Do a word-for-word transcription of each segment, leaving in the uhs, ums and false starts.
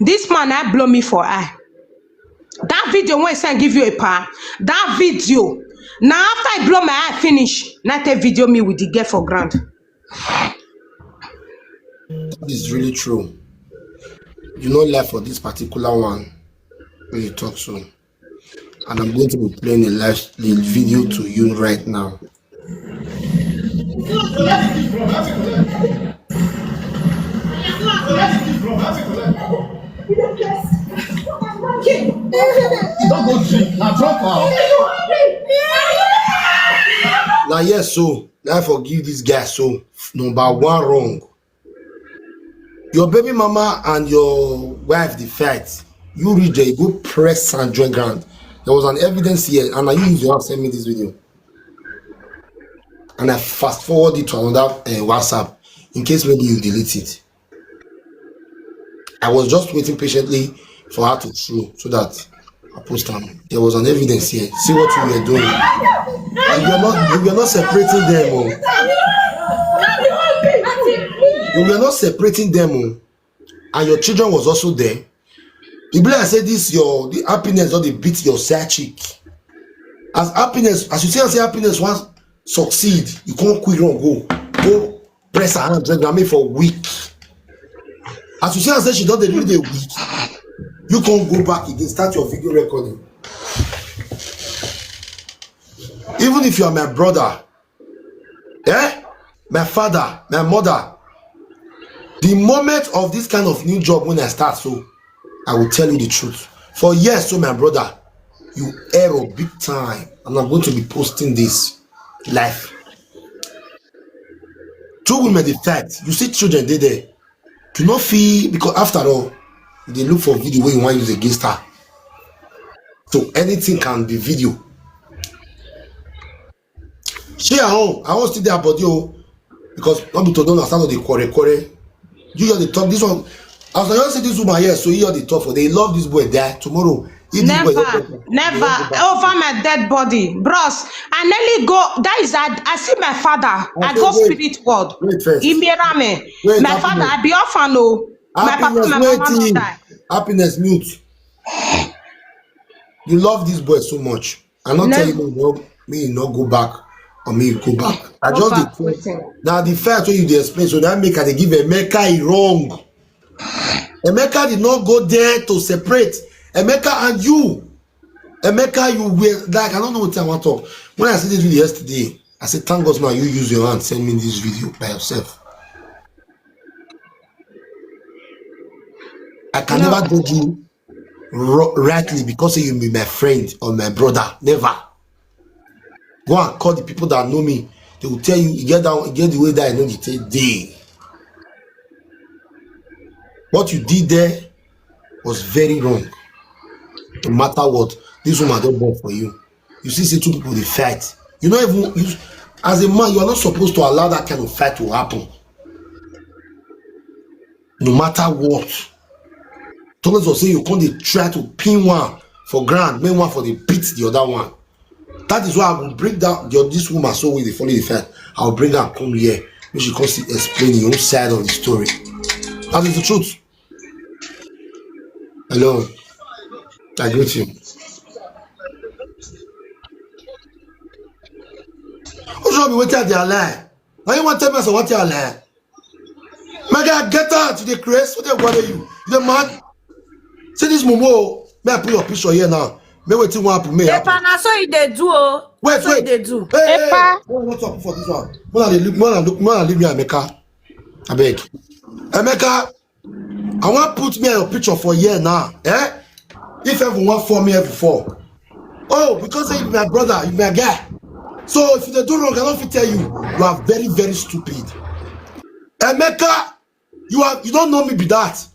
This man na blow me for eye. That video wey I send give you, Epa, that video, na after I blow my eye finish, na take video me with the girl for ground. That is really true. You no lie for this particular one wey you talk so. And I'm going to be playing a live the video to you right now. Don't go drink. Na drunk am. Na yes, so na I forgive this guy. So number one wrong. Your baby mama and your wife dey fight. You reach there, you go press and join ground. There was an evidence here, and na you use your hand send me this video. And I fast forward it to another uh, WhatsApp in case maybe you delete it. I was just waiting patiently for her to throw so that I post am. There was an evidence here. See what you were doing. You were not, you were not separating them. Oh. You were not separating them. Oh. And your children was also there. E be like say this your the happiness don dey beat your side chick. As happiness, as you see am say happiness wan succeed, you come quick run go, go press her hand, drag am for weak. As you see am say she don dey really dey weak, you come go back again, start your video recording. Even if you are my brother, eh, my father, my mother, the moment of this kind of new job when I start, so I will tell you the truth. For years, so my brother, you error big time, and I'm going to be posting this live. Two women dey fight. You see children dey there. Do not feel, because after all, they look for video wey you wan use against her. So anything can be video. Shey I wan, I wan still dey her body o, because no be to don start to dey quarrel quarrel. You just dey talk this one. As I just see this woman here, so you just dey talk for, they love this boy die. Tomorrow, if this boy no Never, come, you never. wan go back. Over my dead body, bros. I nearly go. That is, I, I see my father. I Okay, go wait. Spirit world. Wait first. Imirame. Wait, My father, happiness. I be orphan o. My papa, Happiness, my mama no waiting. Die. Happiness, mute. You love this boy so much. I not tell you no, me no go back or me go back. I Go just back, dey wetin? Now the fact wey you dey explain, so that make I dey give Emeka e wrong. Emeka did not go there to separate. Emeka and you, Emeka, you were like, I don't know what I want to talk. When I see this video yesterday, I said, "Thank God, man, you use your hand, send me this video by yourself." I can No. Never judge you ro- rightly because say you be my friend or my brother. Never. Go and call the people that know me. They will tell you, you get that, you get the way that I know the day. What you did there was very wrong. No matter what, this woman don born for you. You see, say two people dey fight. You know, even you, as a man, you are not supposed to allow that kind of fight to happen. No matter what. Thomas was saying you come dey try to pin one for ground, make one for the beat the other one. That is why I will bring down the, this woman so wey dey follow the fight. I will bring her come here. Make she come see explain your own side of the story. That is the truth. Hello. I greet you. What's wrong with wetin I dey lie? Now you want to tell me so what I lie? My guy, get out. You dey craze. What dey bother you? You dey mad? See this mumu. May I put your picture here now? May wetin wan happen. May happen. Epa, na so e dey do o. Wait, So e wait. Dey do. Hey, hey, Epa. Hey. What happen for this one? When I dey look, when I look, when I leave me, Emeka. I beg. Emeka, I wan put me your picture for here now. Eh? If everyone for me, every fall. Oh, because say you be my brother, you be my guy. So if you dey do wrong, I don't fit tell you. You are very, very stupid. Emeka, you are, you don't know me be that.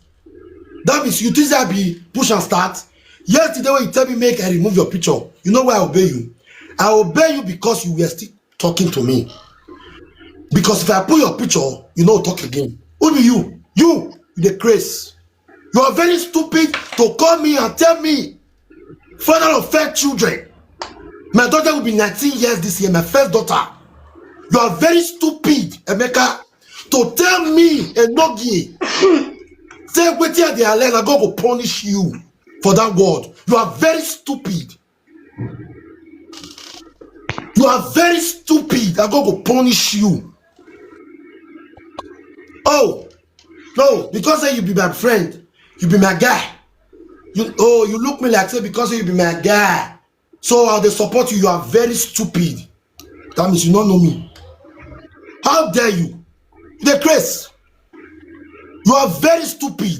That means you think say I be push and start. Yesterday when you tell me make I remove your picture, you know why I obey you? I obey you because you were still talking to me. Because if I put your picture, you no talk again. Who be you? You, you dey craze. You are very stupid to call me and tell me, father of five children. My daughter will be nineteen years this year, my first daughter. You are very stupid, Emeka, to tell me, Enogie, Say wetin I dey learn, I go go punish you for that word. You are very stupid. You are very stupid. I go go punish you. Oh, no, because say you be my friend, you be my guy. You, oh, you look me like say because say you be my guy, so I dey support you. You are very stupid. That means you don't know me. How dare you? You dey craze. You are very stupid.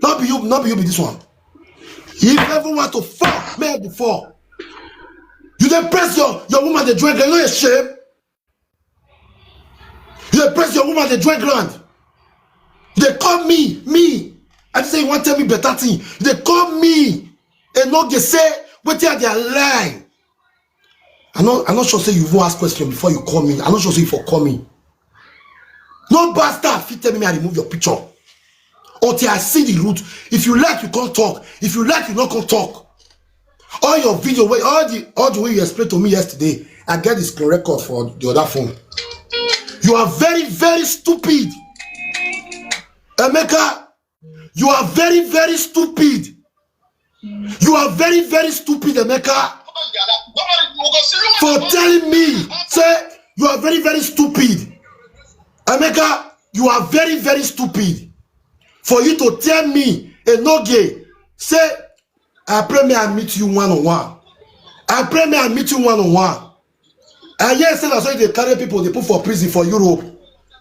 Not be you, not be you be this one. If you ever want to fall, may you fall. You dey press your, your woman dey drink, you know a shame. You dey press your woman dey drink ground. You dey call me, me. I say you want tell me better thing. You dey call me. And no dey say wetin I dey lie. I no, I no sure say you even ask question before you call me. I no sure say you for call me. No bastard fit tell me I remove your picture until I see the root. If you like, you can't talk. If you like, you not come talk. All your video, wey, all the, all the way you explained to me yesterday, I get the screen record for the other phone. You are very, very stupid. Emeka, you are very, very stupid. You are very, very stupid, Emeka, for telling me say you are very, very stupid. Emeka, you are very, very stupid for you to tell me, Enogie, say, "I pray may I meet you one on one. I pray may I meet you one on one." I hear say na so you dey carry people, dey put for prison for Europe.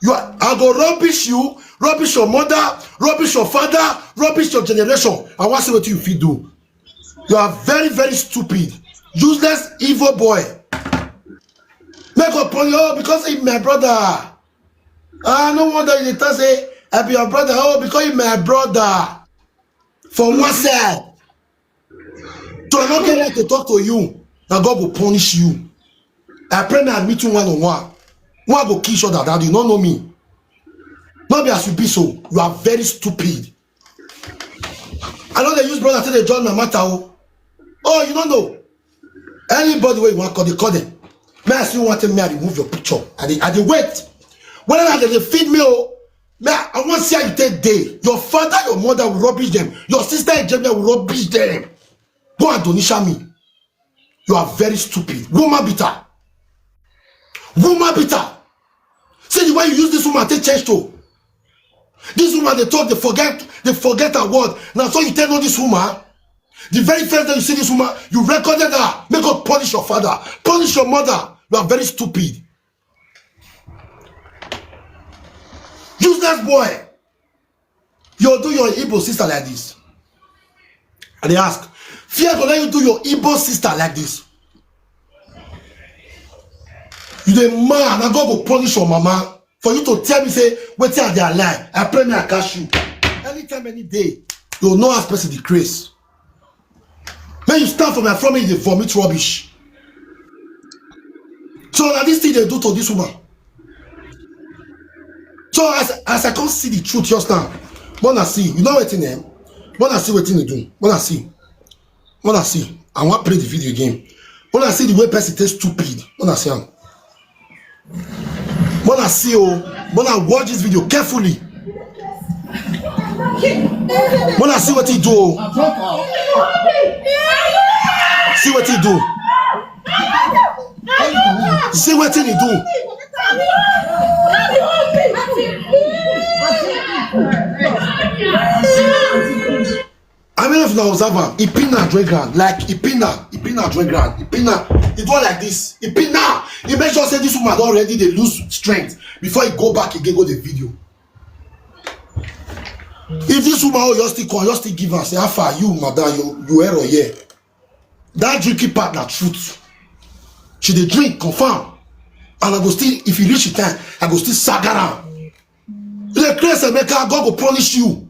You are, I go rubbish you, rubbish your mother, rubbish your father, rubbish your generation. I want see what you fit do. You are very, very stupid, useless, evil boy. Make up on you, oh, because he my brother. I no wonder you tell say I be your brother. Oh, because he my brother. From one side, so I no get right to talk to you. Now God will punish you. I pray may I meet you one on one. One go kill each other, that you don't know me. Not be as you be so. You are very stupid. I know they use brother till they join my matter. Oh, oh, you don't know. Anybody where you want call, they call them. May I see one thing, may I remove your picture. I dey, I dey wait. When I dey feed me, oh, may I, I want see how you take day. Your father, your mother will rubbish them. Your sister and Jamia will rubbish them. Go and Donisha me. You are very stupid. Woman bitter. Woman bitter. See the way you use this woman take change to. This woman they talk, they forget, they forget her word. Now so you tell on this woman. The very first day you see this woman, you recorded her. Make God punish your father, punish your mother. You are very stupid. Useless boy. You do your Igbo sister like this. I dey ask, fear go let you do your Igbo sister like this? You dey mad, na God go punish your mama for you to tell me say wetin I dey lie. I pray may I catch you. Anytime, any day, you no ask person the grace. When you stand for my front, you dey vomit rubbish. So na this thing they do to this woman. So as, as I come see the truth just now, wanna see, you know wetin, eh? Wanna see wetin they do. Wanna see. Wanna see. I want play the video game. Wanna see the way person take stupid. Wanna see am. Wanna see, oh. Wanna watch this video carefully. Wanna see what he do, oh. See what he do. See what he do. I mean, if na observe am, he pin her join ground, like he pin her, he pin her join ground, he pin her, he do her like this, he pin her, he make sure say this woman don already dey lose strength before he go back again go the video. If this woman, oh, you still call, you still give her, say, "How far you, madam, you, you error here." That drinking part na truth. She dey drink, confirm. And I go still, if you reach the time, I go still saga am. You dey craze, Emeka, God go punish you.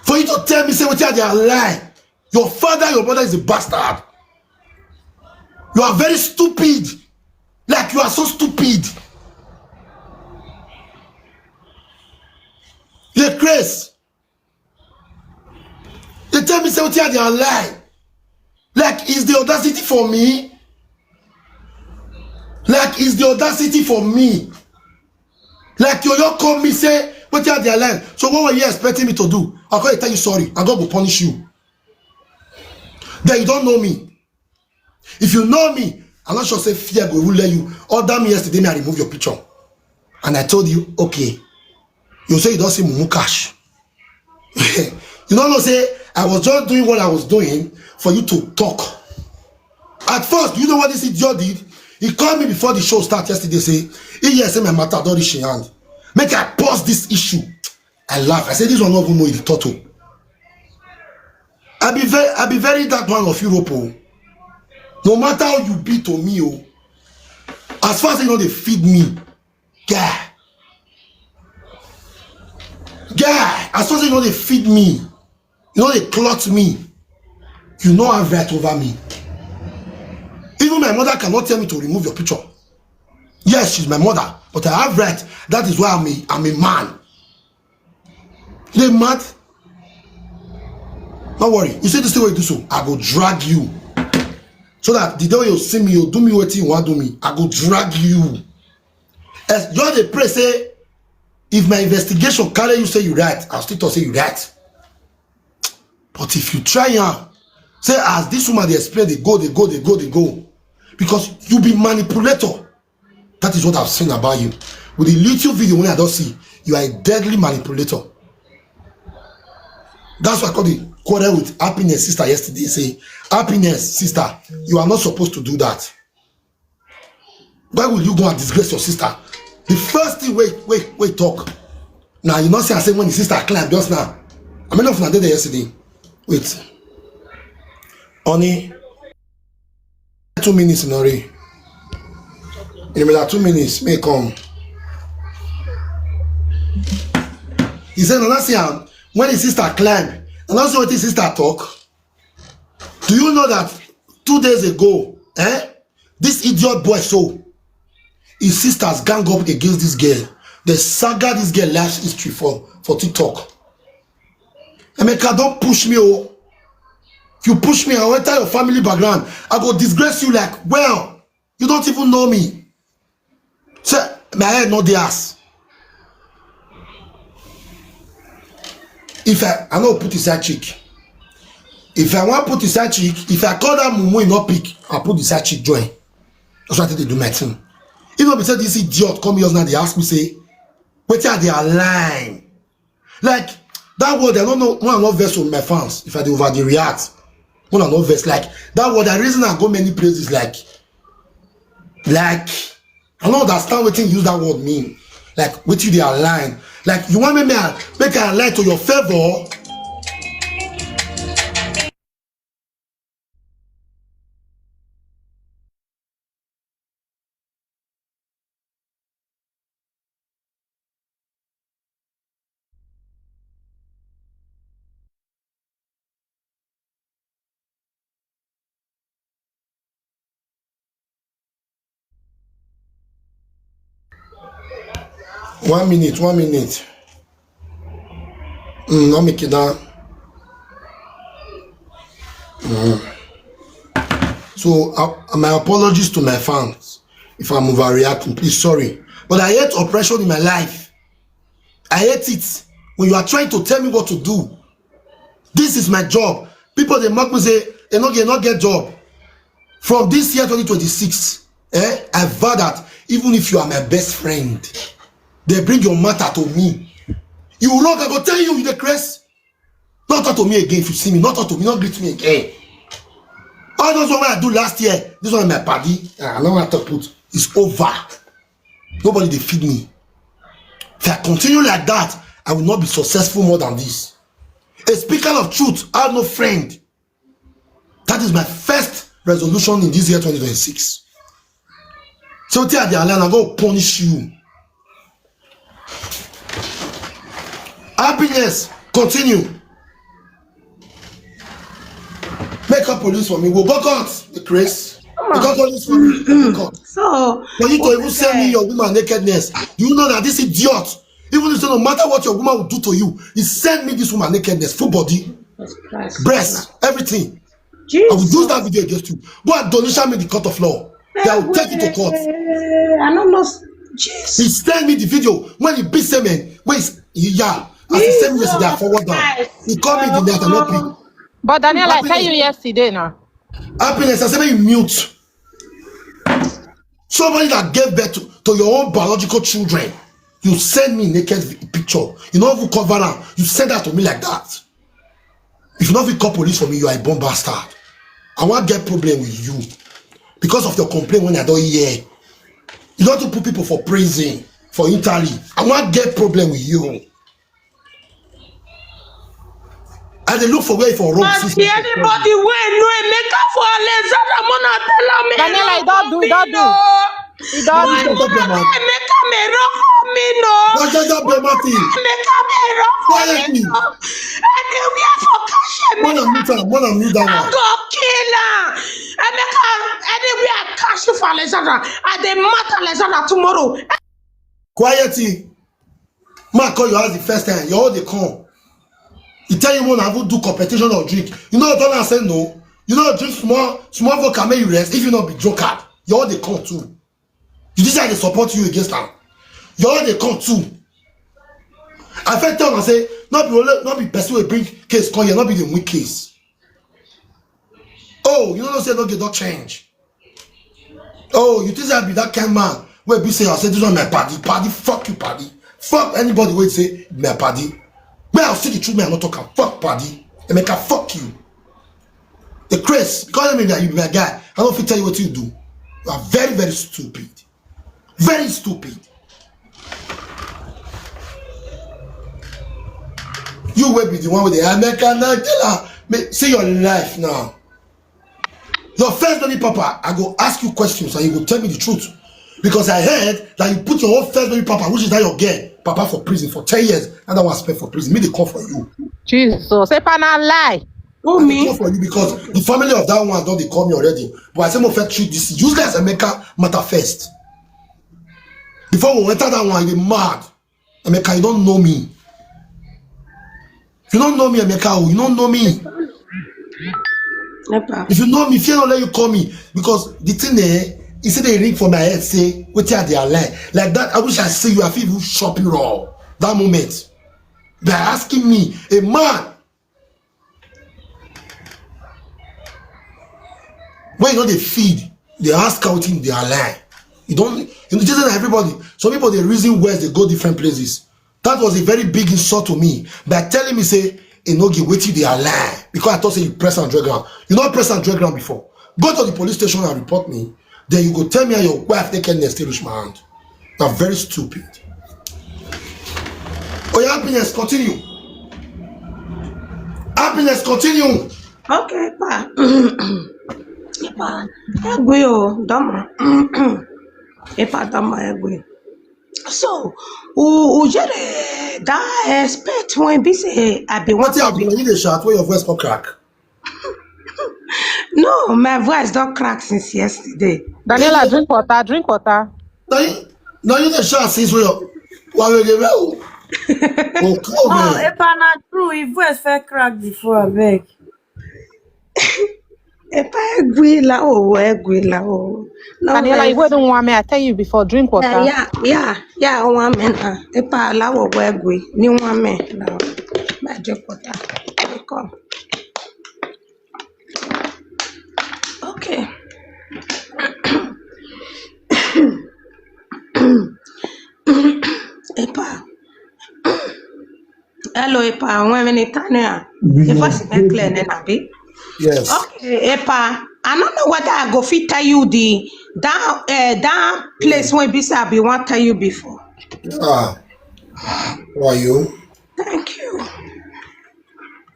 For you to tell me, say, wetin I dey lie. Your father, your mother is a bastard. You are very stupid. Like, you are so stupid. You dey craze. They tell me say wetin I dey lie. Like, is the audacity for me? Like, is the audacity for me? Like, you, you call me say, Wetin I dey learn? So what were you expecting me to do? I go tell you sorry, and God go punish you. Then you don't know me. If you know me, I'm not sure say fear go even let you. Order me yesterday, me I remove your picture. And I told you, okay. You say you don't see Mumu Cash. You don't know say I was just doing what I was doing for you to talk. At first, you know what this idiot did? He called me before the show start yesterday, say, he hear say my matter don reach him hand. Make I pause this issue. I laugh. I say, this one no even know the turtle. I be very, I be very dark man of Europe. Oh. No matter how you be to me, oh. As far as you know they feed me, yeah. Yeah, as far as you know they feed me, you know they clothe me, you know have right over me. Even my mother cannot tell me to remove your picture. Yes, she's my mother, but I have right. That is why I'm a, I'm a man. They mad? Don't worry. You see this thing wey you do so, I go drag you. So that the day you see me, you do me wetin you want do me, I go drag you. As just dey pray say, if my investigation carry you say you right, I'll still talk say you right. But if you try am, say as this woman dey explain, they go, they go, they go, they go. Because you be manipulator. That is what I've seen about you. With the little video when I don't see, you are a deadly manipulator. That's why I called the quarrel with Happiness sister yesterday. Say, Happiness sister, you are not supposed to do that. Why will you go and disgrace your sister? The first thing, wait, wait, wait, talk. Now you know say I say when the sister climb just now. I mean, of na dey there yesterday. Wait, honey, two minutes in a hurry. In about two minutes, may come. He said, "Nana see am when his sister climb. Nana see what his sister talk. Do you know that two days ago, eh? This idiot boy so, his sisters gang up against this girl. They saga this girl life's history for for TikTok. Emeka, don't push me, oh. If you push me, I'll enter your family background. I go disgrace you like, well, you don't even know me." Say, my head not the ass. If I, I no put inside chick. If I want put inside chick, if I call that mumu, you no pick, I put inside chick join. That's what they do my thing. If not be say this idiot come here now, they ask me say, "Wetin I dey align?" Like, that word, I don't know when I not vex with my fans. If I dey over the react, when I not vex, like, that word, I reason I go many places, like, like, I don't understand wetin use that word mean. Like, wetin you dey align? Like, you want me make I, make I align to your favor? One minute, one minute. Mm, not make it down. Mm. So, uh, my apologies to my fans if I'm overreacting. Please, sorry. But I hate oppression in my life. I hate it. When you are trying to tell me what to do, this is my job. People, they mock me, say, "They not get, not get job." From this year, twenty twenty-six, eh, I vow that even if you are my best friend, they bring your matter to me. You wrong, I go tell you, you the craze. Not talk to me again. If you see me, not talk to me, not greet me again. All those one I do last year, this one my paddy, I no want to put. It's over. Nobody dey feed me. If I continue like that, I will not be successful more than this. A speaker of truth, I have no friend. That is my first resolution in this year, twenty twenty-six. So tell the Alana, go punish you. Happiness, continue. Make up police for me. We'll go court, the craze. We'll go police for me. We'll go court. So, For you to even send me your woman nakedness. Do you know that this idiot, even if no matter what your woman will do to you, he send me this woman nakedness, full body, breast, everything. I will use that video against you. Go and donation me the court of law. They will take it to court. I don't know. Jesus. He send me the video when he beat semen. When he's, Yeah, as he send me yesterday, I forward down. He called me the night, I not pick. But Daniel, I tell Happiness, you yesterday now. Happiness, I said, "Make you mute." Somebody that gave birth to, to your own biological children, you send me naked vi- picture. You know who cover am. You send that to me like that. If you not fit call police for me, you are a born bastard. I want get problem with you because of your complaint when I don't hear. You don't put people for prison for Italy. I want get problem with you. I dey look for where for road. Auntie, anybody wey know Emeka for Alexandra, mona tell am. Daniela, you don't do, you don't do. You don't do. Emeka me rock for me no. Don't just don't be Martin. Emeka me rock for me Quietly. No. Anywhere for cash Mona Emeka. mute am. Mona mute that I one. go kill am. Emeka, anywhere I catch you for Alexandra, I dey mad Alexandra tomorrow. Quietly. Man call your house the first time. You all dey come. He tell you, "Mona, I will do competition or drink." You know what I say? No. You know, drink small, small vodka, make you rest. If you not be drunkard, you all dey come too. You decide to support you against am. You all dey come too. I first tell am say, "Not be only, not be person will bring case come here, not be the win case." Oh, you don't know say no get don't change. Oh, you think I be that kind man? Where be say I say this one my party, party, fuck you, party. Fuck anybody wey say my party. Where I see the truth, man, I not talk am. Fuck party. Emeka, fuck you. The Chris, because I mean that you be my guy. I don't fit tell you what you do. You are very, very stupid. Very stupid. You will be the one with the American Nigella. See your life now. Your first baby papa, I go ask you questions and you go tell me the truth. Because I heard that you put your own first baby papa, which is not your girl, papa for prison for ten years. Another one spent for prison. Me, they come for you. Jesus, say pana lie. Who They me? come for you because the family of that one don't they call me already. But I say, "Mo first treat this useless Emeka matter first." Before we enter that one, you dey mad. Emeka, you don't know me. If you don't know me, Emeka, oh, you don't know me. Epa. If you know me, fear don't let you call me. Because the thing eh, he said they ring for my head, say, "What are they lie?" Like that, I wish I see you, I feel even shop you raw. That moment. They're asking me, a man. When you know they feed, they ask out him, they are lie. You don't, you know, just like everybody. Some people, they reason words, they go different places. That was a very big insult to me. By telling me, say, "Enogi, wait till they are lie." Because I thought, say, you press and drag ground. You not press and drag ground before. Go to the police station and report me. Then you go tell me how your wife take care of rich my hand. You're very stupid. Oh, your happiness, continue. Happiness, continue. Okay, pa. Pa. Egwe o, dama. Epa, dama, egwe. So, u, u jere that expect when be say I be What want to happened? be. When you dey shout, where your voice come crack? No, my voice don't crack since yesterday. Daniela, drink water, drink water. Now you, now you dey shout since we are. Why we dey well? Oh, come Oh, on, man. Epa, na true. If voice fair crack before, I beg. Epa, egwe la o, egwe la o. No, Daniela, you vex. Wouldn't want me. I tell you before, drink Yeah, water. yeah, yeah, yeah, one man. Ah. Epa, la o, egwe. Ni one man. No. My drink water. Come. Okay. Epa. Hello, Epa. When many time now? The voice is clear, then abi. Yes. Okay, Epa. I don't know whether I go fit tell you the that uh, that place when be say I be want tell you before. Ah, who are you? Thank you.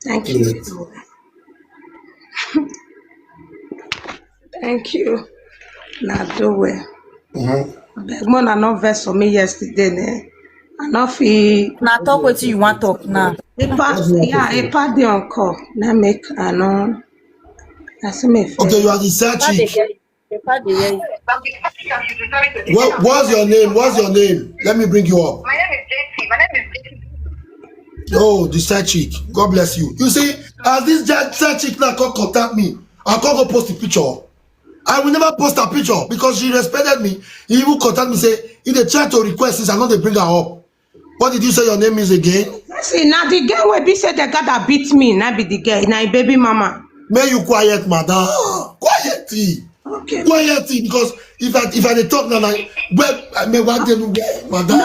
Thank you. Yes. Thank you. Na do well. Mm-hmm. But when I not vex for me yesterday, ne? I not feel. Now talk what you want talk now. Epa, yeah, Epa dey on call. Now make I know. I see me Okay, you fail. are the side chick. What, what's your name? What's your name? Let me bring you up. My name is J T. My name is J T. Oh, the side chick. God bless you. You see, as this ja- side chick now come contact me, I can't go post the picture. I will never post a picture because she respected me. He even contact me say, he dey try to request this, I know they bring her up. What did you say your name is again? See, now the girl wey be say the guy that beat me, na be the girl, na him baby mama. May you quiet, madam. Quiet. Okay. Quiet, because if I if I dey talk now, like, well, I may one day look well, madam.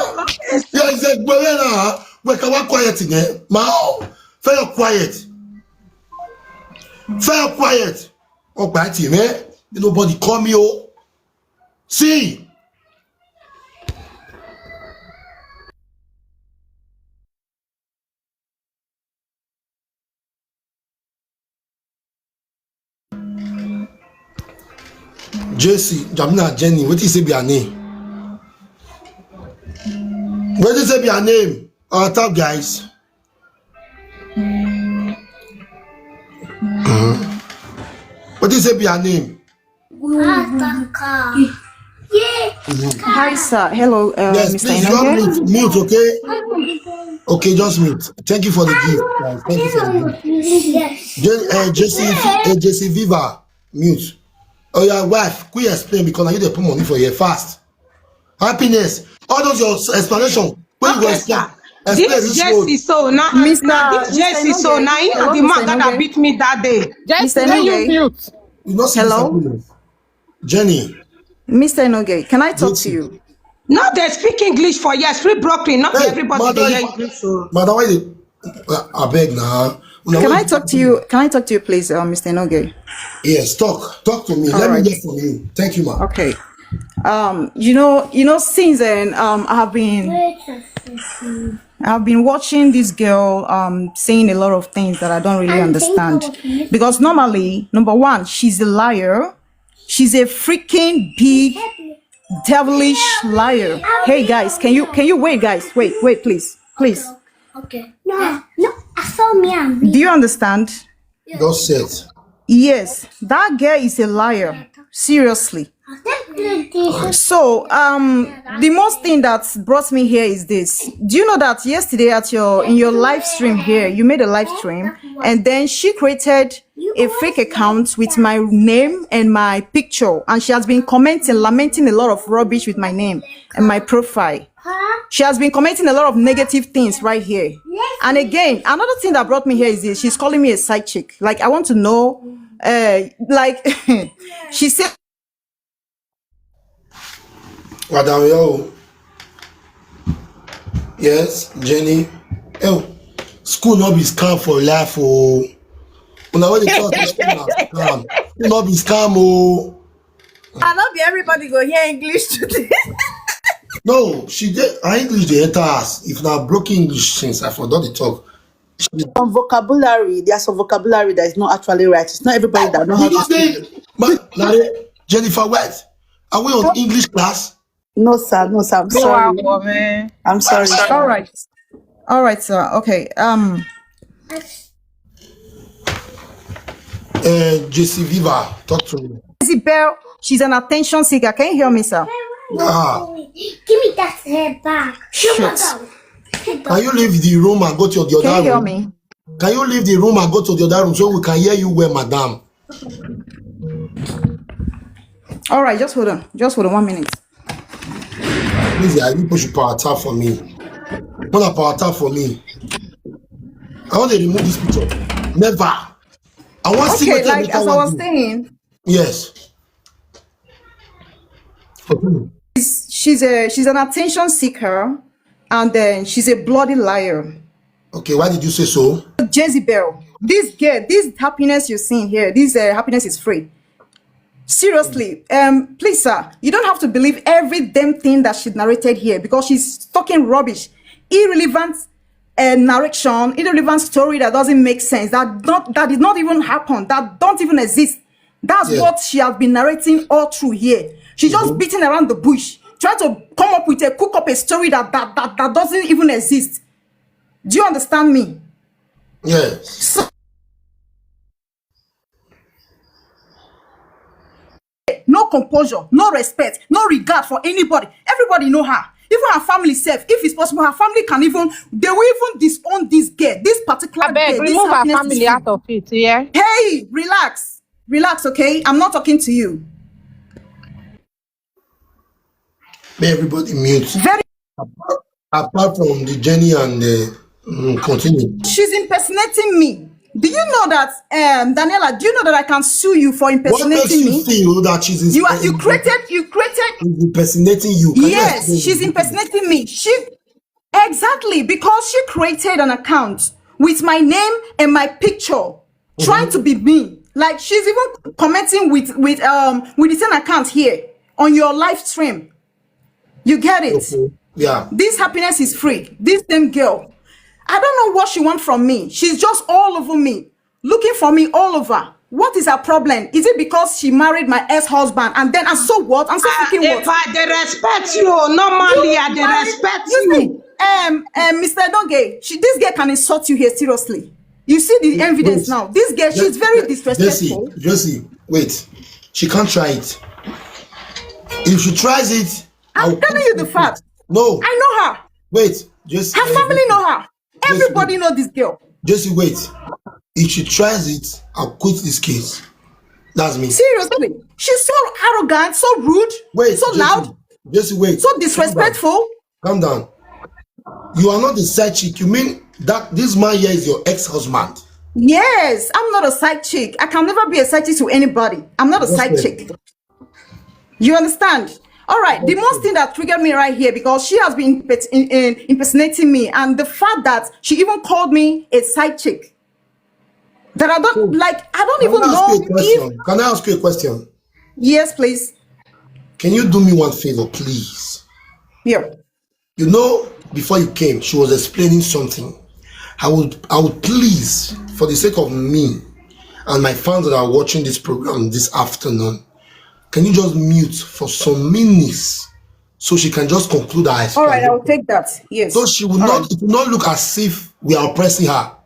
Yes. Yeah, it's like, well, now, we can work quiet again. Ma, oh, very quiet. Very quiet. Oh, quiet, man. Nobody call me, oh. See. J C, Jamina, Jenny, what is it be her name? What is it be her name? Our top guys. Mhm. What is it be her name? Ataka. Yeah. Hi, sir. Hello, uh, Yes, Mister please, you have Inoge. mute, mute, okay? Okay, just mute. Thank you for the gift, guys. Thank you for the gift. Yes. J- uh, J C, uh, J C Viva, mute. Oh, your wife, quick explain because you dey put money for here fast. Happiness, all those your s- explanation. When you go Okay, explain, sir. explain This this road. J C so now, Mister now this Mister J C so Inoge. now he Hello, na the man Mister that, that Inoge. Beat me that day. Mister Jessie, can you Inoge. mute? You not see Hello? Happiness. Jenny, Mister Inoge, can I talk to J C. You? No, they speak English for here. Speak Brooklyn. Not Hey, everybody madam, dey hear English. So. Madam, why you? Uh, I beg now. Una Can wait. I talk to you? Can I talk to you, please, uh, Mister Inoge? Yes, talk. Talk to me. All Let me right. Hear from you. Thank you, ma. Okay. Um, you know, you know, since then, um, I've been I've been watching this girl um saying a lot of things that I don't really understand. Because normally, number one, she's a liar. She's a freaking big devilish liar. Hey guys, can you can you wait, guys? Wait, wait, please. Please. Okay. No, no, I saw me and me. Do you understand? Just set. Yes, that girl is a liar. Seriously. Thank you, Jesus. So, um, the most thing that brought me here is this. Do you know that yesterday at your in your live stream here, you made a live stream, and then she created a fake account with my name and my picture, and she has been commenting, lamenting a lot of rubbish with my name and my profile. She has been commenting a lot of negative things right here. And again, another thing that brought me here is this. She's calling me a side chick. Like, I want to know, uh, like, she said, Madam, yo. Yes, Jenny. Oh, school not be scam for life, oh. Una wey dey talk say school na scam. School not be scam, oh. I no be everybody go hear English today. No, she did. Her English dey enter us. If na broken English since I forgot the talk. Some vocabulary, there's some vocabulary that is not actually right. It's not everybody that knows how You to know speak. say, ma, Larry, Jennifer White, are we on English class? No, sir. No, sir. I'm Go sorry. on, woman. I'm sorry. all right, all right, sir. Okay. Um, Uh, J C Viva, talk to me. Isabel, she's an attention seeker. Can you hear me, sir? Ah, Give me that hair back. Shit. Can you leave the room and go to the Can other you hear room? Me? Can you leave the room and go to the other room so we can hear you well, madam? All right, just hold on. Just hold on one minute. Please, I need push power tap for me. Put a power tap for me. I want to remove this picture. Never. I want to see Okay, what like as I was saying, Yes. she's a she's an attention seeker, and then she's a bloody liar. Okay, why did you say so? Jezebel, this girl, this happiness you're seeing here, this uh, happiness is free. Seriously, um, please, sir, you don't have to believe every damn thing that she narrated here because she's talking rubbish, irrelevant uh, narration, irrelevant story that doesn't make sense, that not that did not even happen, that don't even exist. That's Yeah. What she has been narrating all through here. She's just beating around the bush, trying to come up with a cook up a story that that that, that doesn't even exist. Do you understand me? Yes. So, no composure, no respect, no regard for anybody. Everybody know her. Even her family self, if it's possible, her family can even, they will even disown this girl, this particular I beg, girl, this remove her happiness family is out of it, yeah? Hey, relax, relax, okay? I'm not talking to you. May everybody mute. Very Apart from the journey and uh, mm, continue. She's impersonating me. Do you know that, um, Daniela? Do you know that I can sue you for What makes impersonating you me? feel that she's You are you impersonating created you created she's impersonating you? Can you Yes, explain? She's impersonating me. She exactly because she created an account with my name and my picture, trying to be me. Like she's even commenting with with um with the same account here on your live stream. You get it? Okay. Yeah. This happiness is free. This damn girl. I don't know what she wants from me. She's just all over me, looking for me all over. What is her problem? Is it because she married my ex-husband and then I so what? I'm so freaking what? Epa, I dey respect you. Normally, I dey Married- respect you see, you. um, um, Mister Doge, she, this girl can insult you here seriously. You see the evidence Wait. now. This girl, she's very Josie, disrespectful. Josie, wait. She can't try it. If she tries it, I'm I'll telling put you the it. fact. No. I know her. Wait. Josie. Her family know her. Josie, Everybody know this girl. Josie, wait. If she tries it, I'll quit this case. That's me. Seriously, she's so arrogant, so rude, Wait. so Josie, loud, Josie, wait. So disrespectful. Calm down. You are not the side chick. You mean that this man here is your ex-husband? Yes, I'm not a side chick. I can never be a side chick to anybody. I'm not a side chick. You understand? All right. The most thing that triggered me right here because she has been impet- in, in, impersonating me, and the fact that she even called me a side chick. That I don't like. I don't even know if. Can I ask you a question? Yes, please. Can you do me one favor, please? Yeah. You know, before you came, she was explaining something. I would, I would please, for the sake of me and my fans that are watching this program this afternoon, can you just mute for some minutes so she can just conclude her All right, explanation? I'll take that. Yes. So she will All not, right. It will not look as if we are oppressing her.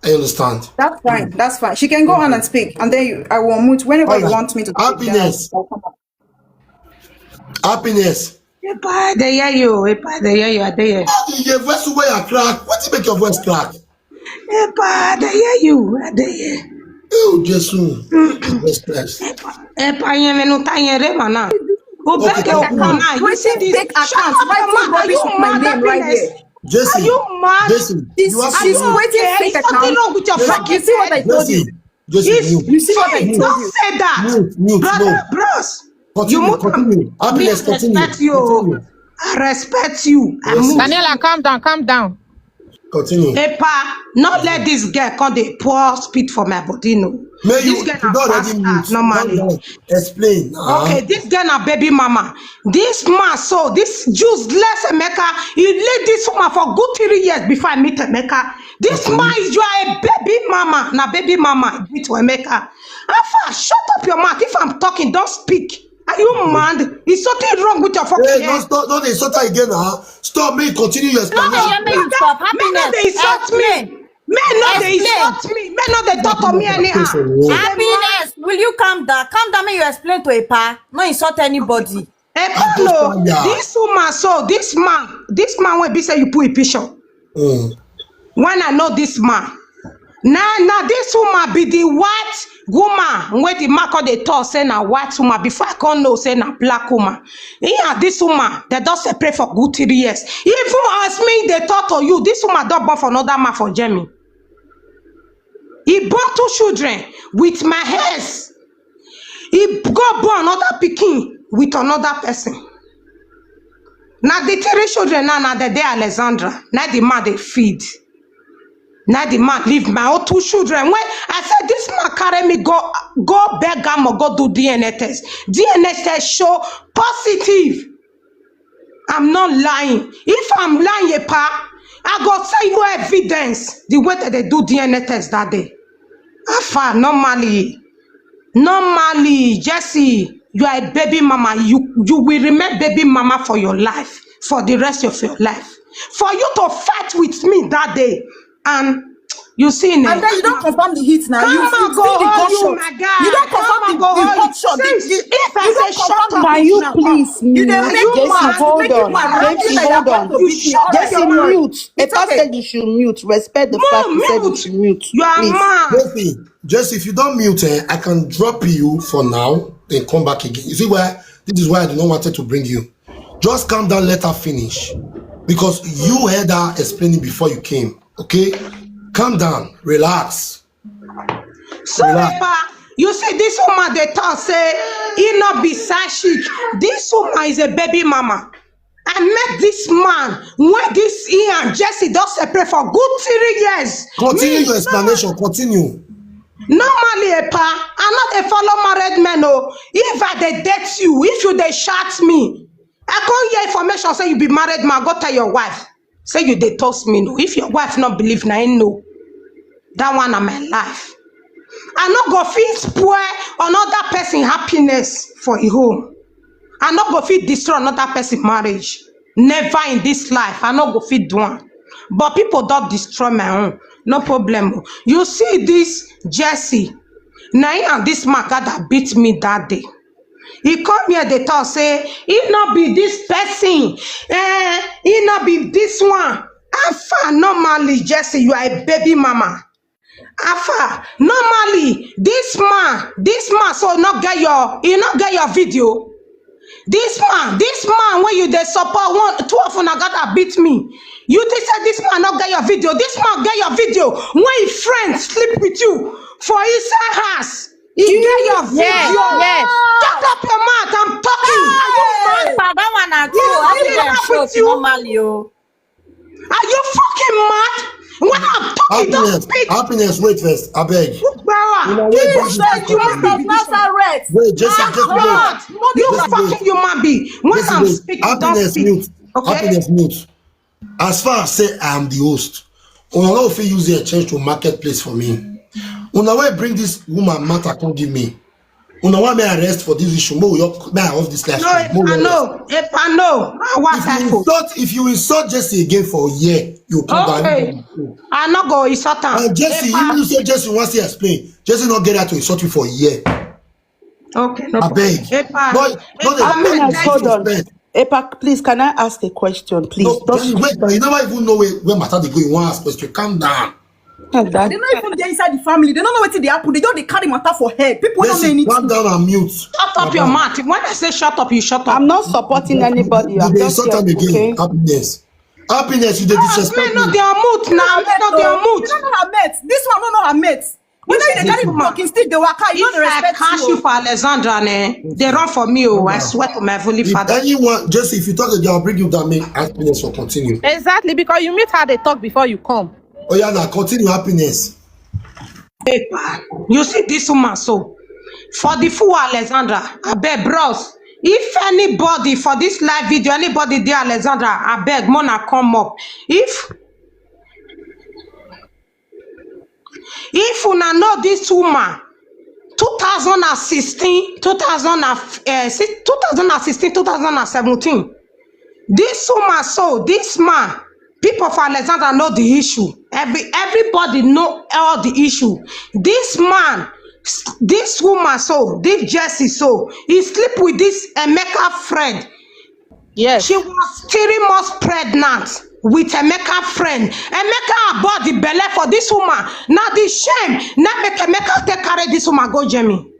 I understand. That's fine. That's fine. She can go on and speak, and then you, I will mute whenever All you right. Want me to. Speak, then Happiness. I'll come up. Happiness. Epa, I dey hear you. Epa, I dey hear you. I dey hear. Your voice wey I crack. What you make your voice crack? Epa, I dey hear you. I dey hear. Oh, Jesus. Jesus Christ. Epa, yẹn mẹnu ta yẹn rẹ màná. O Okay, bẹ́ẹ̀ kẹ́ o continue. kàn náà. You see Creating this. fake Shut accounts, up your writing mouth. Are rubbish you with my mad, name right Happiness? Here. Jesse, Are you mad? Jesse, This, you have she's to creating Okay, fake something accounts. wrong with your Like, you fucking see what I head. told Jesse, you. Jesse, It's mute, You see what I Hey, told don't you. Say that. Mute, mute, Brother, no. Bros, you Continue, move from continue. Happiness, me, I continue. Respect you. Continue. I respect you. I Yes. move. Daniela, calm down, calm down. Continue. Epa, not let this girl come dey pour spit for my body, no. May This you, girl you na don't already bastard, mute. normally. Don't, don't. Explain. Uh-huh. Okay, this girl na baby mama. This man, so this useless Emeka, he leave this woman for good three years before I meet Emeka. This Okay. Man, you are a baby mama. Na baby mama, I do it to Emeka. Alpha, shut up your mouth. If I'm talking, don't speak. Are you mad? Is something wrong with your fucking Hey, no, head? Stop, don't insult her again, huh? Stop me, continue your No, explanation. Oya, make you stop. May no Happiness, dey insult explain. Me. May no dey Explain. Insult me. May no dey talk to me anyhow. Person, yeah. Happiness, will you calm down? Calm down, make you explain to Epa. No insult anybody. Epa, no, Yeah. This woman, so this man, this man wey be say you put a picture. Mm. When I know this man, now, now this woman be the white woman wey the man come dey talk say na white woman. Before I come know say na black woman. He and this woman, they don separate for good three years. Even as me dey talk to you, this woman don born for another man for Germany. He born two children with my hands. He go born another pikin with another person. Na the three children now, na the day Alexandra, na the man dey feed. Na the man leave my own two children. When I said this man carry me go go Bergamo, go do D N A test. D N A test show positive. I'm not lying. If I'm lying, Epa, I go send you evidence. The way that they do D N A test that day. Alpha, normally, normally, Jesse, you are a baby mama. You you will remain baby mama for your life, for the rest of your life. For you to fight with me that day, and you see, And then you don't confirm the heat now. You, Come you and go see the home, you, gunshot. My guy. You don't confirm the, the hot shot. The, the, If I you say don't confirm shut the up, heat You now. please You mute. dey make Jesse, mad. Hold Make on. people around Jesse, you like hold that on. want to beat you. All Jesse, your mute. It's Epa okay. Said you should mute. Respect the It's fact. He okay. said you should mute. You are Please. Mad. Jesse, Jesse, if you don't mute, eh, I can drop you for now, then come back again. You see why? This is why I do not wanted to bring you. Just calm down, let her finish. Because you heard her explaining before you came. Okay? Calm down, relax. So, Epa, you see, this woman dey talk say he not be side chick. This woman is a baby mama. I met this man when this he and Jesse don separate for good three years. Continue your explanation. Continue. Normally, Epa, I not a follow married men. Oh, if I dey date you, if you dey chat me, I come hear information say you be married man. Go tell your wife say you dey toast me. No, if your wife not believe, na him know. That one na my life. I no go fit spoil another person happiness for a home. I no go fit destroy another person marriage. Never in this life. I no go fit do one. But people don't destroy my own. No problem. You see this Jesse. Now and this man that beat me that day. He come here, they talk say he not be this person. Eh, he not be this one. How far normally, Jesse, you are a baby mama. How far normally, this man, this man, so not get your, he not get your video. This man, this man, when you dey support one, two of una gather beat me. You think say this man not get your video? This man get your video when his friend sleep with you for inside house. He get your video. Yes, yes. Shut up your mouth. I'm talking. Are you mad? That one na true. I think dem show normally. Oh. Are you fucking mad? When I'm talking, don't Happiness, speak. Happiness, wait first. I beg. Bow. Una This wait, is like you must be Nazareth. Wait, Jesse, That's just wait. mad. You Jesse, wait. Fucking human being. When Jesse, I'm wait. Speaking, don't Happiness speak. Mute. Okay? Happiness mute. As far as say I am the host, una no fit use your change to marketplace for me. Una wey bring this woman matter come give me. Una want me arrest for this issue. Mo, yo, me I off this live. No, Stream. Mo, I yo, know. If I know, I want if that you for. Insult, if you insult Jesse again for a year, you come down. Okay. I not go insult her. And Jesse, Epa. You say Jesse wants to explain. Jesse not get out to insult you for a year. Okay, no I beg. Epa. No, no, Epa, no, make no, that Hold no, on. no. Epa, please, can I ask a question, please? No, Just Jesse, wait, now you never even know where, where matter they go. You want to ask question? Calm down. Calm down. They don't even dey inside the family. They don't know wetin dey happen. They just dey carry matter for head. People wey don't know Jesse, anything. Calm down and mute. Shut up your mouth. When I say shut up, you shut up. I'm not supporting anybody. You I'm dey just insult here, am again. okay? Happiness. Happiness, you dey Ah, disrespect men not me. their mouth now. Men not their mouth. You don't know her mate. This one don't know her mate. Whether you dey carry talking, still dey waka. You If don't I respect catch you. You for Alexandra, ne, they run for me. Oh, I swear to my holy If father. Anyone, Jesse, if you talk again, I'll bring you down. Make Happiness will continue. Exactly, because you meet her, they talk before you come. Oh yeah, now continue, Happiness. Epa. You see this woman so. For the fool Alexandra, I beg bros. If anybody for this live video, anybody there Alexandra, I beg, mona come up. If if una know this woman, two thousand and sixteen, two thousand and, eh, si- two thousand and sixteen, two thousand and seventeen, this woman so, this man, people for Alexandra know the issue. Every everybody know all the issue. This man, s- this woman so, this Jesse so, he sleep with this Emeka friend. Yes. She was three months pregnant with Emeka friend. Emeka abort the belle for this woman. Now the shame, now make Emeka take carry this woman go Jamie.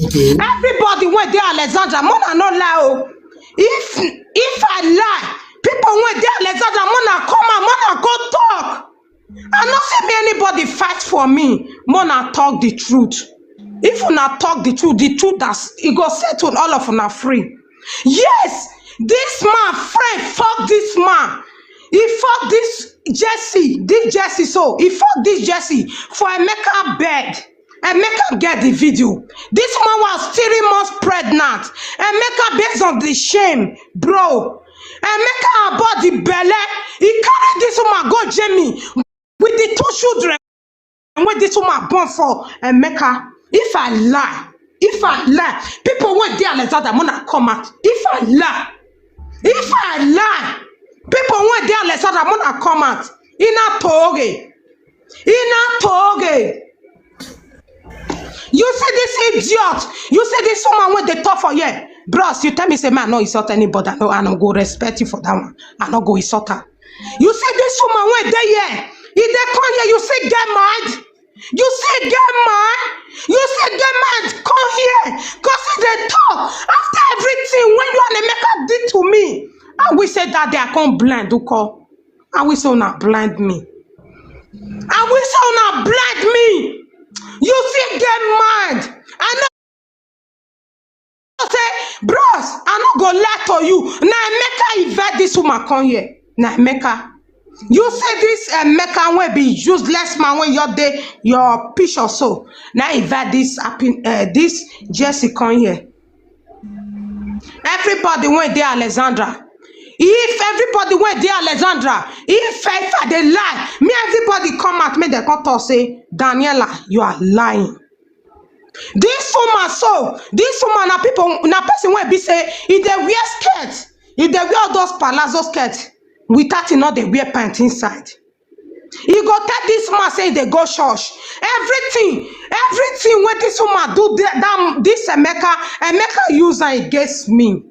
Okay. Everybody went there, Alexandra. Mona no lie. Oh. If if I lie, people went there, Alexandra. Mona come and Mona go talk. I no see me anybody fight for me. Mona talk the truth. If una talk the truth, the truth that it go settle all of una free. Yes, this man friend fuck this man. He fuck this Jesse, this Jesse. So he fuck this Jesse for Emeka bed. Emeka get the video. This man was three months pregnant. Emeka, based on the shame, bro. Emeka abort the belle. He carry this woman go Jamie with the two children. When this woman born for Emeka, if I lie, if I lie, people went there, Alexandra, Mona come out. If I lie, if I lie, people went there, Alexandra, Mona come out. Ina toge. Ina toge. You see this idiot. You see this woman when they talk for here. Bros, you tell me say man no insult anybody. I no, I no go respect you for that one. I no go insult her. You see this woman when they here. If they come here, you see get mad. You see get mad. You see get mad. Come here. Cause if they talk after everything when you and Emeka did to me. I wish say that day I come blind, Uko. I wish say una blind me. I wish say una blind me. You fit get mind. I know say, bros, I no go lie to you. Na Emeka invite this woman come here. Na Emeka. You see this Emeka wey be useless man wey your day your picture so. Na invite this happen uh, this Jesse come here. Everybody wey dey Alexandra, if everybody wey dey Alexandra, if if I dey lie, me everybody come out make dem come talk say Daniela, you are lying. This woman so, this woman na people na person wey be say e dey wear skirt, e dey wear all those palazzo skirt without e no dey wear pant inside. E go tell this man say e dey go church. Everything, everything wey this woman do that this Emeka, Emeka use am against me.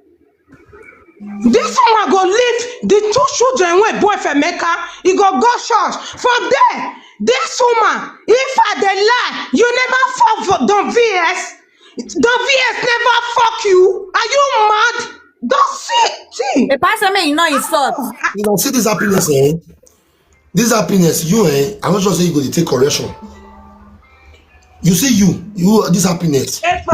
This woman go leave the two children wey born for Emeka. E go go church from there. This woman, if I dey lie, you never fuck for Don V S. Don V S never fuck you. Are you mad? Don't see thing. The pastor may you not insult. You know, see this happiness, eh? This happiness, you, eh? I'm not sure say you go to take correction. You see, you, you, this happiness. Epa,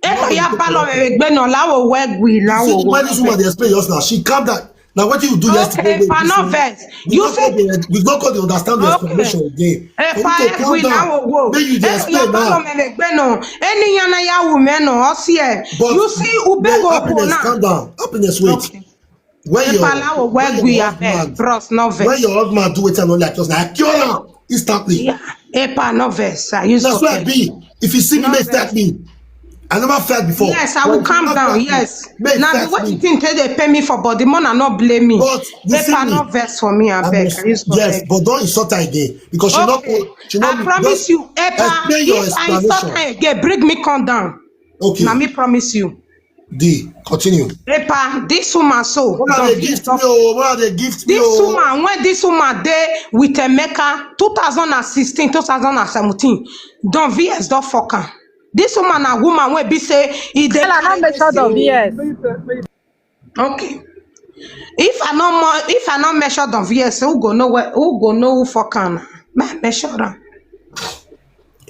epa ya palo egbe no lawo wegwi You see lawo. why this woman dey explain just now? She calm down. Now, what you do yesterday? Okay, epa no vex. You say We've not called the understand the Okay. explanation again. For you Epa to calm egwi lawo down. wo. Then you dey Epa ya explain palo now. egbe no. Any yana ya wu me no osie. But You see ube wait, go happiness, na. Calm down. Happiness, wait. Okay. When your Epa lawo when wegwi your abeg. husband Bros no when vex. Your husband do wetin I no like, just like kill am instantly. Yeah. Epa no vex. I use That's why I okay. Be. If you see me, No make vex. That me. I never felt before. Yes, I will But calm you down. felt me. Yes. Make Now the felt way me. You think say they pay me for body, man, I not blame me. But you see Epa me. No vex for me, I I beg. must- I use yes, beg. But don't insult her again because she not. Okay. She not. I promise Just you, Epa, explain your if I insult explanation. Her again, bring me come down. Okay. Now me promise you. D. Continue. Epa, this woman so. What are Don they V S gift me? don- Oh, what are they gift me? This Oh? Woman, when this woman dey with Emeka, two thousand and sixteen, two thousand and seventeen, Don V S don fuck am. This woman na woman wey be say e dey. Tell her not make sure Don V S. Okay. If I no more, if I no measure Don V S, who go know where, who go know who fuck am? Make I measure am.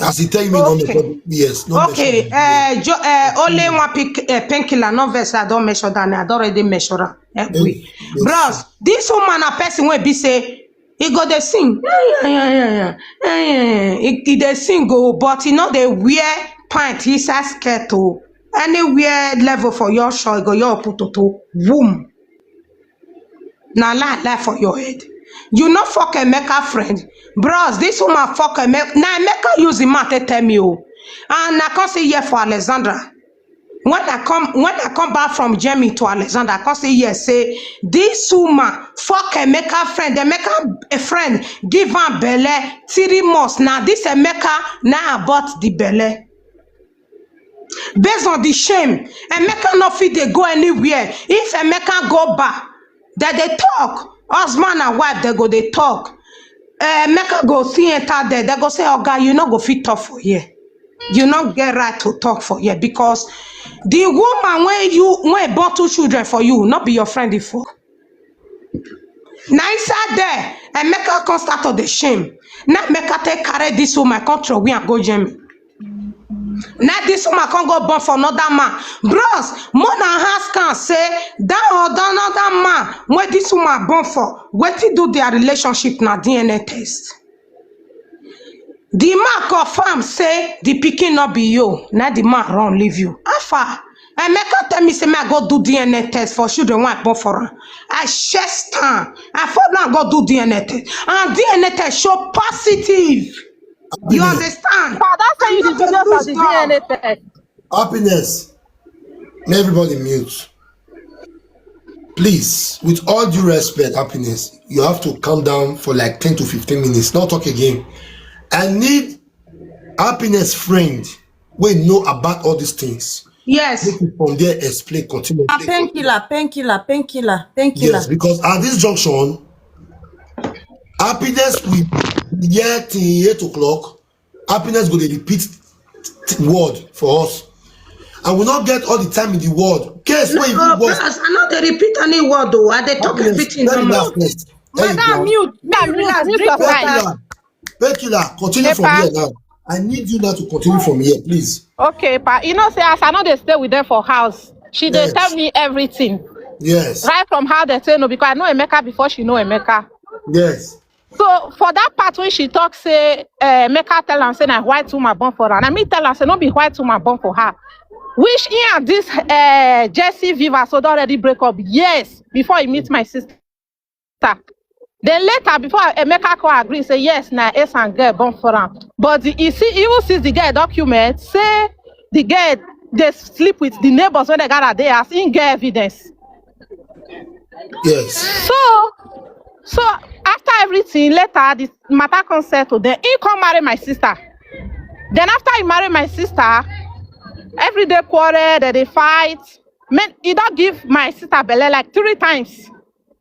As he tell me, no Okay. measure. Yes, no Okay, measure. uh, jo- uh, only one pick, uh, painkiller, no vex, I don't measure that, I don't already measure am. Eh, we. Yes. Bros, this woman a person wey be say, he go dey sing. Yeah, yeah, yeah, yeah, yeah. Yeah, yeah, yeah. He, he dey sing go, but he no dey wear pant inside skirt o. Anywhere level for your show, he go your pototo. Womb. Na lie lie for your head. You no fuck Emeka friend. Bros, this woman fuck Emeka. Na Emeka use him mouth take tell me o. And I come see here for Alexandra. When I come when I come back from Germany to Alexandra, I come see here say this woman fuck Emeka friend. Emeka a friend give am belle three months. Now this Emeka now abort the belle. Based on the shame, Emeka no fit dey go anywhere. If Emeka go bar, dem dey talk. Husband and wife, dem go dey talk. Eh, Emeka go see enter there. Dem go say, "Oga, you no go fit talk for here. You no get right to talk for here because the woman wey you wey born two children for you, no be your friend before." Na inside there, Emeka come start to dey shame. Na Emeka take carry this woman come throw away and go Germany. Na this woman come go born for another man. Bros, more than ask am say that other another man wey this woman born for, wetin do their relationship na D N A test. The man confirm say the pikin no be you. Na the man run leave you. How far? Emeka tell me say me I go do D N A test for children wey I born for am. I chest am. I follow am go do D N A test. And D N A test show positive. You understand? Father say you the I'm not video gonna for the lose dog. D N A test. Happiness. May everybody mute. Please, with all due respect, happiness, you have to calm down for like ten to fifteen minutes. Not talk again. I need happiness friend. We know about all these things. Yes. Make it from there, explain, continue. Ah, painkiller, painkiller, painkiller, painkiller. Yes, because at this junction, happiness will be here till eight o'clock. Happiness go dey repeat t- word for us. I will not get all the time in the world. Case wey No, even worse. Bros, I no dey repeat any word o. I dey talk Happiness, everything very normal. last next. There you Madam, go. mute, mute, Madam, relax, mute break your your mic. heart. Painkiller, painkiller, continue from Epa. here now. I need you now to continue from here, please. Okay, pa. You know, say as I know they stay with them for house, she dey Yes. tell me everything. Yes. Right from how they say no, because I know Emeka before she know Emeka. Yes. So for that part when she talk say uh, Emeka tell am say na white woman born for her, and I mean tell am say no be white woman born for her. Which he and this uh, Jesse Viva so don already break up years before he meet my sister. Then later before Emeka come agree say yes na Ace and girl born for am, but the, he see he even see the girl document say the girl dey sleep with the neighbors when they gather there as in get evidence. Yes. So, so after everything, later the matter come settle. Then he come marry my sister. Then after he marry my sister, every day quarrel, they dey fight. Men, he don give my sister belle like three times.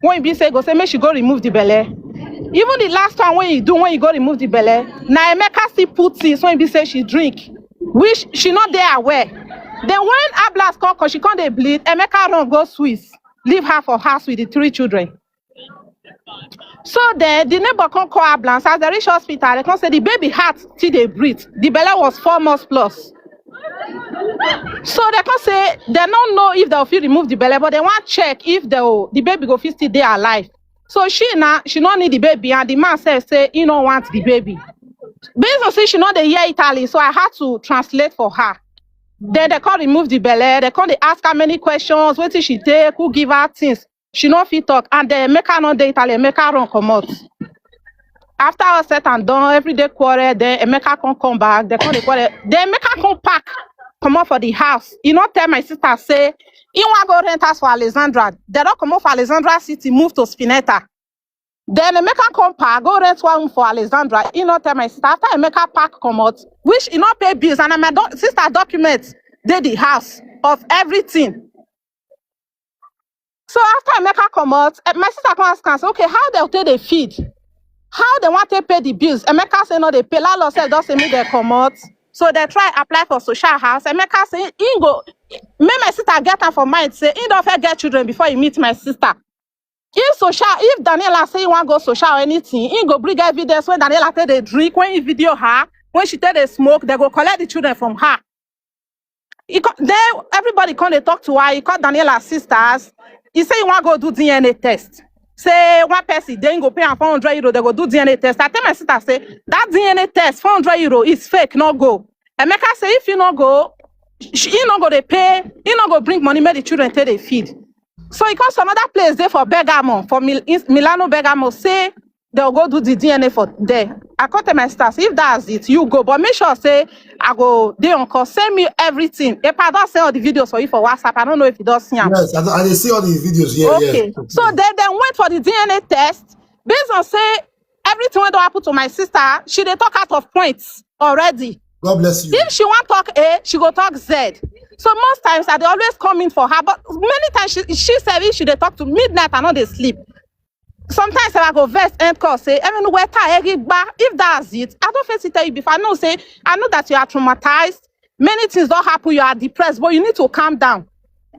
When he be say go say make she go remove the belle. Even the last time when he do when he go remove the belle, na Emeka still put things when he be say she drink, which she not there aware. Then when Ablas come, 'cause she come dey bleed, Emeka run go Swiss, leave her for house with the three children. So then the neighbor come call ambulance. As they reach hospital, they come say the baby heart till they breathe. The belle was four months plus. So they come say they don't know if they'll fit remove the belle, but they want check if the the baby go fit still dey alive. So she now she don't need the baby, and the man says say he don't want the baby. Based on say she know the hear Italy, so I had to translate for her. Then they can't remove the belle. They can't they ask her many questions. What did she take? Who give her things? She no fit talk, and then Emeka no dey Italy. Emeka run comot. After all set and done, every day quarrel. Then Emeka come come back. They come dey quarrel. Then Emeka come pack comot for the house. He no tell my sister say he wan go rent house for Alexandra. They don comot for Alexandra City, move to Spinetta. Then Emeka come pack, go rent one room for Alexandra. He no tell my sister. After Emeka pack comot, which he no pay bills, and my do- sister documents dey the house of everything. So after Emeka comot, eh, my sister come ask am say, okay, how they take dey feed? How they want to pay the bills? Emeka say no, they pay. Landlord sef don say make they comot. So they try apply for social house. Emeka say he go make my sister get am for mind say he don fit get children before he meet my sister. If social, if Daniela say he wan go social or anything, he go bring evidence when Daniela take dey drink, when he video her, when she take dey smoke, they go collect the children from her. He co- then everybody come dey talk to her. He call Daniela sisters. He say he wan go do D N A test. Say one person dey go pay am four hundred euro. They go do D N A test. I tell my sister say that D N A test four hundred euro is fake. No go. Emeka say if you no go, she, he no go dey pay. He no go bring money make the children take dey feed. So he come some other place there for Bergamo, for Mil- Milano Bergamo. Say they'll go do the D N A for there. I come tell my sister say if that's it, you go, but make sure say I go dey on call. Send me everything. Epa don send all the videos for you for WhatsApp. I don't know if you don see am. Yes, I, I dey see all the videos. Yeah, Okay. Yes. So then they went for the D N A test. Based on say everything wey don happen to my sister, she dey talk out of points already. God bless you. If she wan talk A, she go talk Z. So most times I dey always come in for her, but many times she she sef if she dey talk to midnight, I no dey sleep. Sometimes I go vex end call say, "Even wetter eggy gba." If that's it, I don't face it tell you before. I know say I know that you are traumatized. Many things don't happen. You are depressed, but you need to calm down.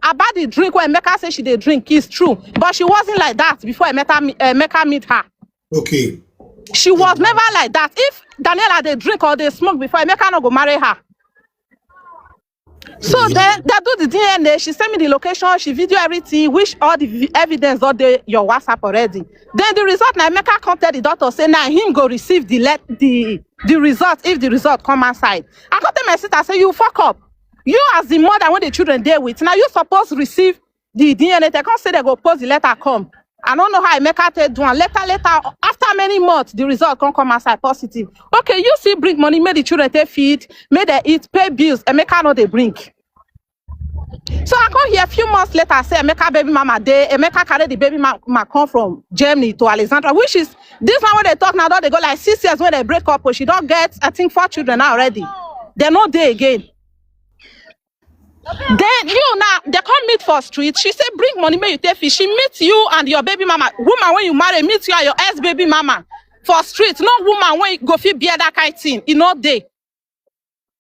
About the drink when Emeka say she dey drink is true, but she wasn't like that before Emeka, Emeka meet her. Okay. She was never like that. If Daniela dey drink or dey smoke before, Emeka no go marry her. So then they do the D N A. She send me the location. She video everything, which all the vi- evidence don dey your WhatsApp already. Then the result na Emeka come tell the doctor say na him go receive the let the the result if the result come outside. I come tell my sister say you fuck up. You as the mother when the children dey with, now you suppose receive the D N A. They come say they go post the letter come. I don't know how Emeka take do am. Later, later, after many months, the result come come outside positive. Okay, you see, bring money, make the children take feed, make they eat, pay bills. Emeka no dey bring. So I come here a few months later, say Emeka baby mama dey, Emeka carry the baby ma- mama come from Germany to Alexandra, which is this one when they talk now, don dey go like six years when they break up, but she don get, I think, four children now already. They no dey again. Then you now, they come meet for street. She say, "Bring money, make you take fish." She meet you and your baby mama. Woman when you marry, meet you and your ex baby mama for street. No woman when go fit bear that kind thing. E no dey.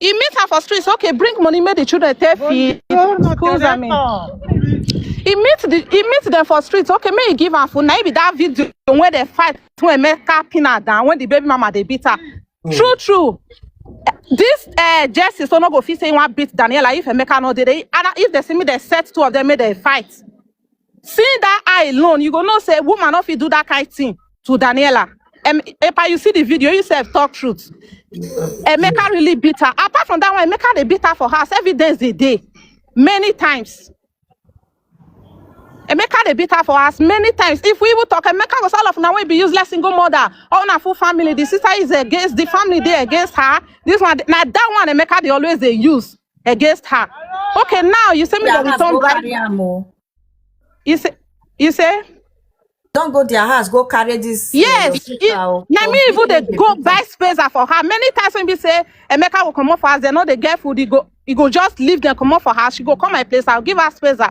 He meet her for streets. Okay, bring money, make the children take feed, schools. I mean, he meet the he meet them for streets. Okay, make he give her food. Now be that video when they fight, when Emeka pin her down, when the baby mama they beat her. True, true. This uh, Jesse so no go fit say he want beat Daniela if Emeka no dey. And if they see me, they set two of them, make they fight. Seeing that eye alone, you go know say woman no fit do that kind thing to Daniela. Um, Epa, you see the video, you sef talk truth. Emeka really beat her. Apart from that one, Emeka dey beat her for house. Evidence dey dey many times. Emeka dey beat her for house many times. If we even talk, Emeka go say all of una wey be useless single mother, all una full family. The sister is against the family, they against her. This one, now that one, Emeka they always they use against her. Okay, now you say me Their that we house turn go back. Carry am o. You say, you say, Don't go their house, go carry this. yes. Your It, sister o. na For me even beating they the go beating. Buy spacer for her many times. When we say Emeka will come up for us, they know they get food. He go, he go just leave them, come up for her. She go come my place. I'll give her spacer.